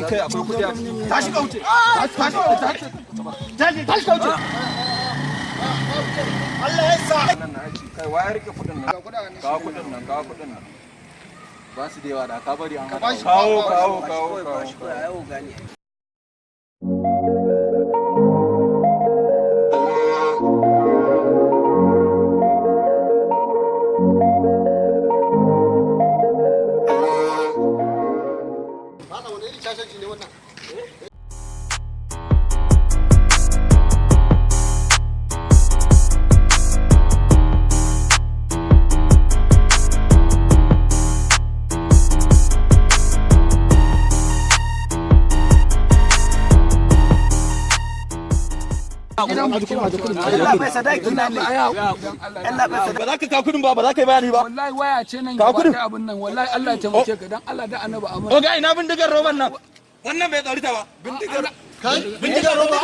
Kai, akwai kudi a ciki. Tashi ka wuce. Tashi, tashi, tashi, tashi ka wuce. Allah ya sa. Nan na aiki. Kai, waya rike kudin nan? Kawo kudin nan, kawo kudin nan. Ba su da yawa, da ka bari an Ka bashi. Kawo, kawo, kawo, kawo. Malam, wani irin shashanci ne wannan? Allah bai, sadaki na ne. Allah bai sadaki. Ba za ka kawo kudin ba, ba za ka yi bayani ba. Wallahi waya ce nan Ka gaba kudin. ɗaya abun nan, wallahi Allah ya taimake ka, dan Allah da Annabi amma. Oga, ina bindigar roban nan? Wannan bai tsorita ba. Bindigar. Bindigar roba.